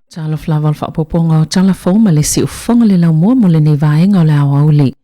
Talofa lava o le faaopoopoga o tala fou ma le siufofoga le laumua mo lenei vaega o le aoauli.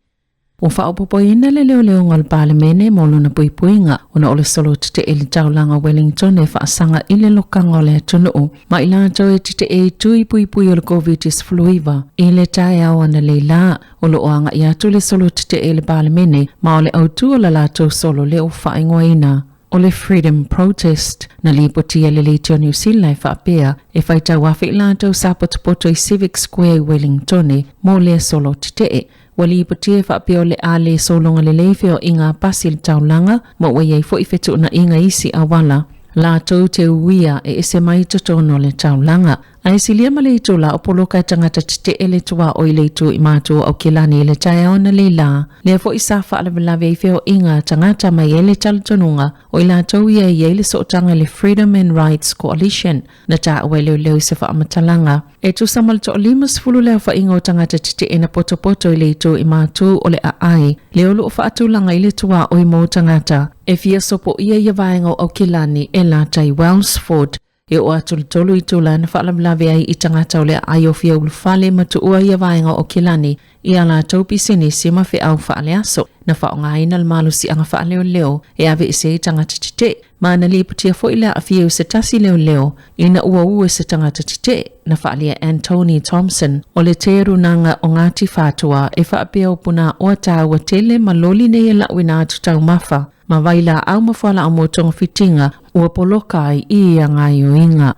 Ua faaopoopoina le leoleoga o le Palemene mo lona puipuiga ona o le solo tetee i le taulaga o Wellington e faasaga i le lokaga o le atunuu ma i latou e tetee i tui puipui o le Koviti-19 i le taeao analeila. O lo o agai atu le solo tetee i le Palemene ma o le autu o la latou solo lea ua faaigoaina o le Freedom Protest. Na lipotia e le Leitio Niu Sila e faapea e faitau afe i latou sa potopoto i Civic Square i Wellingtone mo lea solo tetee. Ua lipotia e faapea o le a le sologa lelei feoaiga a pasi i le taulaga ma ua i ai foi fetuunaiga i isi auala latou te uia e ese mai i totonu o le taulaga. Ae silia ma le itula o poloka e tagata tetee le tuaoi i le itu i matu o Aukilani i le taeao analeila. Lea foi sa faalavelave ai feoaiga a tagata mai ai le talitonuga o i latou ia e i ai le sootaga i le Freedom and Rights Coalition na taua e leoleo i se faamatalaga. E tusa ma le toa-50 le aofaiga o tagata tetee na potopoto i le itu i matu o le aai lea o lo o faatulaga i le tuaoi mo tagata e fia sopoia ia vaega o Aukilani e lata i Wellsford. E oo atu le 3 itula na faalavelave ai i tagata o le aai o fia ulufale ma tuua ia vaega o Aukilani i a latou pisinisi ma feau faaleaso. Na faaaogaina le malosiaga faaleoleo e aveese ai tagata tetee, ma na lipotia foi le aafia o se tasi leoleo ina ua ua se tagata tetee. Na faaalia e Anthony Thompson o le Terunaga o Ngāti Whātua e faapea o Punaoa tāua tele ma loli nei e lauina atu taumafa ma vailaau ma fualaau mo togafitiga ua poloka ai i ia gaoioiga.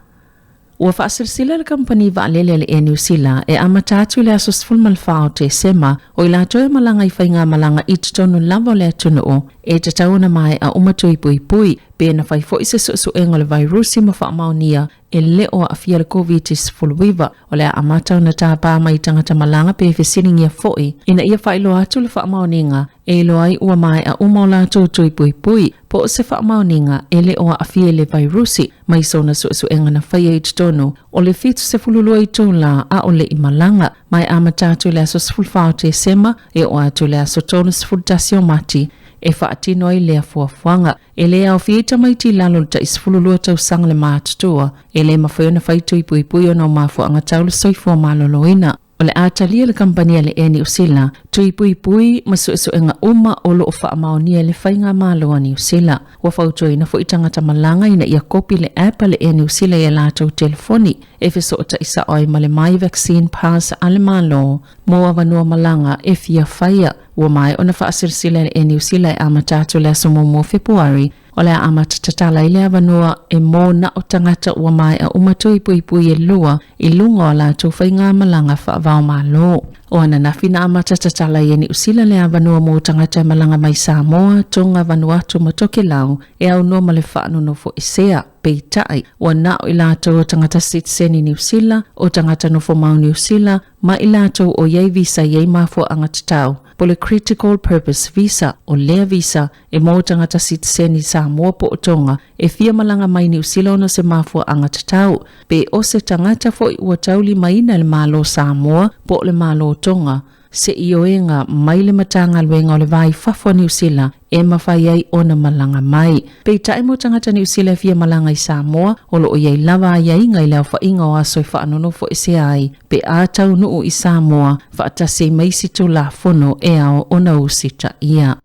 Ua faasilasila le kamupani vaalele a le Air New Sila e amata atu i le aso 14 o Tesema o i latou e malaga i faigamalaga i totonu lava o le atunuu e tatau ona maea uma tui puipui pe na fai foi se suesuega o le vairusi ma faamaonia e le o aafia le Koviti-19. O le a amata ona tapa mai tagata malaga pe fesiligia foi ina ia faailoa atu le faamaoniga e iloa ai ua maea uma o latou tui puipui po o se faamaoniga e le o aafia i le vairusi mai sona suesuega na faia i totonu o le 72 itula a o le i malaga. Ma e amata atu i le aso 14 o Tesema e oo atu i le aso 31 o Mati e faatino ai lea fuafuaga. E le aofia i tamaiti i lalo o le tai 12 tausaga le matutua, e le mafai ona fai tui puipui ona o mafuaaga tau le soifua maloloina. O le a talia le kamupani a le Air Niu Sila, tui puipui ma suesuega uma o lo o faamaonia e le Faigamalo a Niu Sila. Ua fautuaina foi tagata malaga ina ia kopi le app a le Air Niu Sila i a latou telefoni e fesootai sao ai ma le My Vaccine Pass a le Malo mo avanoa malaga e fia faia. Ua maea ona faasilasila e le Air Niu Sila e amata atu le aso muamua o Fepuari, o le a amata tatala ai le avanoa e mō na o tagata ua maea uma tui puipui e lua i luga o a latou faigamalaga faava-o-Malo. O ananafi na amata tatala ai e Niu Sila le avanoa mō tagata e malaga mai Samoa, Tonga, Vanuatu ma Tokelau e aunoa ma le faanonofoesea. Peitai, ua na o i latou o tagata sitiseni Niu Sila, o tagata nofomau Niu Sila, ma i latou o i ai visa i ai mafuaaga tatau, po le Critical Purpose Visa, o lea visa e mo tagata sitiseni Samoa po o Tonga e fia malaga mai Niu Sila ona se mafuaaga tatau, pe o se tagata foi ua taulimaina e le Malo Samoa po o le Malo Tonga se ioega mai le Matagaluega o le Va i Fafo a Niu Sila e mafai ai ona malaga mai. Peitai mo tagata Niu Sila e fia malaga i Samoa, o lo o i ai lava aiaiga i le aofaiga o aso e faanonofoesea ai pe a taunuu i Samoa faatasi ai ma isi Tulafono e ao ona usitaia.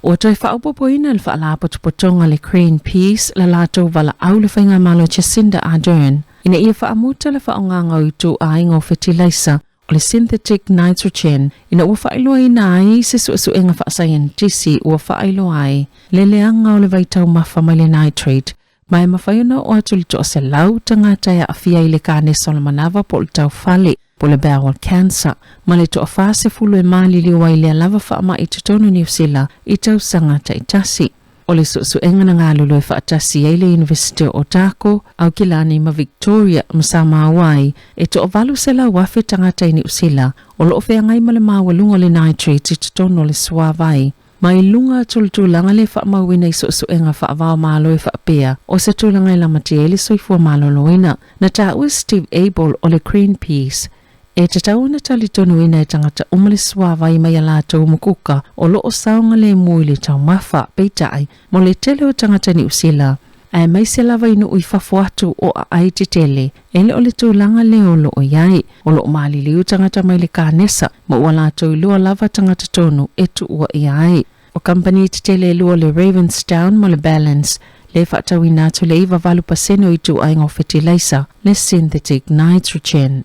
Ua toe faaopoopoina le Faalapotopotoga le Greenpeace la latou valaau le Faigamalo Jacinda Ardern ina ia faamuta le faaaogaga o ituaiga o fetilaisa o le synthetic nitrogen ina ua faailoaina ai se suesuega faasaienitisi ua faailoa ai le leaga o le vaitaumafa mai le nitrate ma e mafai ona oo atu i le 100 tagata e aafia i le kanesa o le manava po o le taufale, po o le bowel cancer, ma le toa-40 e maliliu ai lea lava faamai i totonu o Niu Sila i tausaga taitasi. O le suesuega na galulue faatasi ai le Iunivesite o Otago, Aukilani ma Victoria ma sa maua ai, e toa-800,000 tagata i Niu Sila o lo o feagai ma le maualuga o le nitrate i totonu o le suavai. Mai luga atu o le tulaga lea faamauina i suesuega faava-o-Malo e faapea, o se tulaga e lamatia ai le soifua maloloina. Na taua e Steve Abel o le Greenpeace, E tatau ona talitonuina e tagata uma le suavai mai a latou mukuka o lo o saogalemu i le taumafa, peitai, mo le tele o tagata Niu Sila, aemaise lava i nuu i fafo atu o aai tetele, e le o le tulaga lea o lo o i ai. O lo o maliliu tagata mai le kanesa, ma ua latou iloa lava tagata tonu e tuua ʻia ai. O kamupani tetele e lua o le Ravensdown ma le Ballance, lea e faatauina atu le 98% o ituaiga o fetilaisa, le synthetic nitrogen.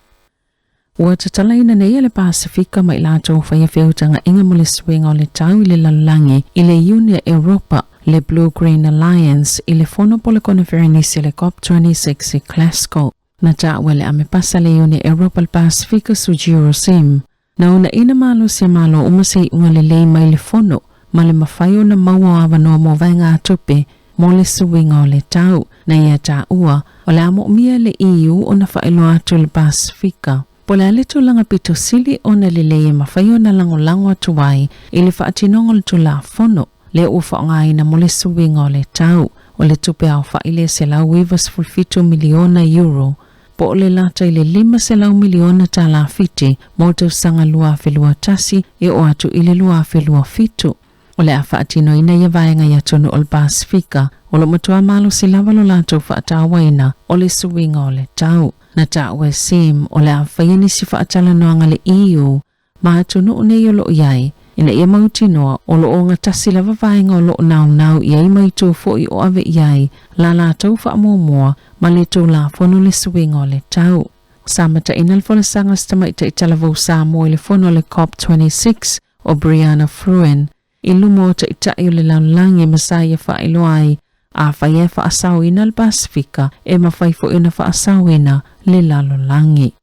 Ua tatalaina nei e le Pasefika ma i latou faia feutagaiga mo le suiga o le tau i le lalolagi i le Iuni a Europa, le Blue Green Alliance, i le fono po le koneferenisi a le COP26 i Glasgow. Na taua e le Amepasa le Iuni a Europa le Pasefika Sujiro Sim, na uunaina malosi a Malo uma se iuga lelei mai le fono ma le mafai ona maua o avanoa mo vaegatupe mo le suiga o le tau. Na ia taua, o le a moomia e le EU ona faailoa atu i le Pasefika po o le a le tulaga pito sili ona lelei e mafai ona lagolago atu ai i le faatinoga o le Tulafono lea ua faaaogaina mo le suiga o le tau. O le tupe aofai lea $197 miliona euro po o le lata i le $500 miliona tala Fiti mo le tausaga 2021 e oo atu i le 2027. O le a faatinoina ia vaega i atunuu o le Pasefika o lo o matua malosi lava lo latou faatauaina o le suiga o le tau. Na taua e Sim o le a faia nisi faatalanoaga a le EU ma atunuu nei o lo o i ai, ina ia mautinoa o lo o ogatasi lava vaega o lo o naunau i ai ma itu foi o ave i ai la latou faamuamua ma le Tulafono le suiga o le tau. Sa mataina le folasaga a si tamaitai talavou Samoa i le fono a le COP26 o Brianna Fruin i luma o taitai o le lalolagi ma sa ia faailoa ai afai e faasaoina le Pasefika e mafai foi ona faasaoina le lalolagi.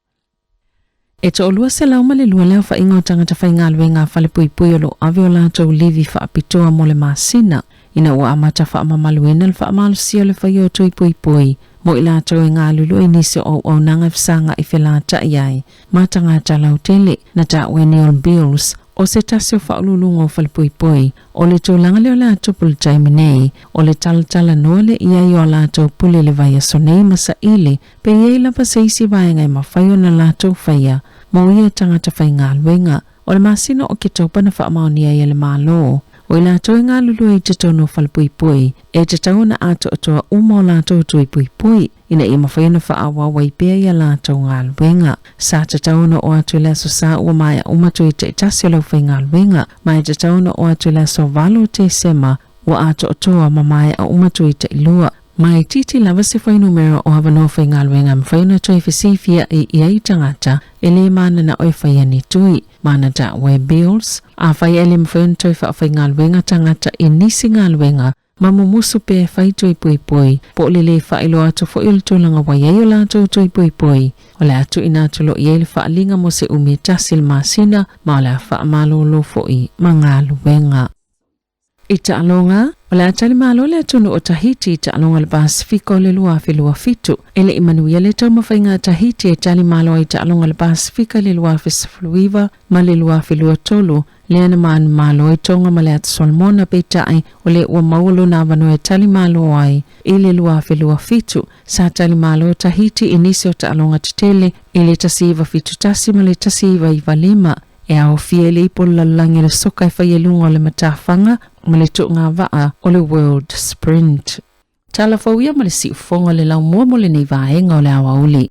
E 202 le aofaiga o tagata faigaluega a falepuipui o lo o ave o latou livi faapitoa mo le masina ina ua amata faamamaluina le faamalosia o le faia o tui puipui mo i latou e galulue i nisi o auaunaga e fesagai felata'i ai ma tagata lautele. Na taua e Neil Beals, o se tasi o faauluuluga o falepuipui, o le tulaga lea o le a tupu i le taimi nei, o le talatalanoa lea i ai o a latou pule i le vaiaso nei ma saili Pe i ai lava se isi vaega e mafai ona latou faia mo ia tagata faigaluega. O le masina o Oketopa na faamaonia ai e le Malo, o i latou e galulue i totonu o falepuipui, e tatau ona atoatoa uma o latou tui puipui ina ia mafai ona faaauau ai pea i a latou galuega. Sa tatau ona oo atu i le aso Sa ua maea uma tui taitasi o le aufaigaluega, ma e tatau ona oo atu i le aso 8 o Tesema ua atoatoa ma maea uma tui tailua. Ma e itiiti lava se fuainumera o avanoa faigaluega e mafai ona toe fesifia'i i ai tagata e lē manana'o e faia ni tui. Ma na taua e Bills, afai ae le mafai ona toe fa'afaigaluega tagata i nisi galuega ma mumusu pea e fai tui puipui, po o le lē faailoa atu foi o le tulaga ua i ai o latou tui puipui, o le a tuuina atu loa i ai le faaaliga mo se umi e tasi i le masina, ma o le a faamalōlō fo'i ma galuega. I taaloga, o le a tali malo le atunuu o Tahiti i taaloga o le Pasefika o le 2027. E le i manuia le taumafaiga a Tahiti e tali malo ai i taaloga o le Pasefika i le 2019 ma le 2023, lea na manumalo ai Tonga ma le Atu Solomona, peitai o lea ua maua lona avanoa e tali malo ai i le 2027. Sa tali malo Tahiti i nisi o taaloga tetele i le 1971 ma le 1995. E aofia i le ipu o le lalolagi o le soka e fai i luga o le matafaga ma le tuugavaa o le World Sprint. Tala fou ia ma le siufofoga o le laumua mo lenei vaega o le aoauli.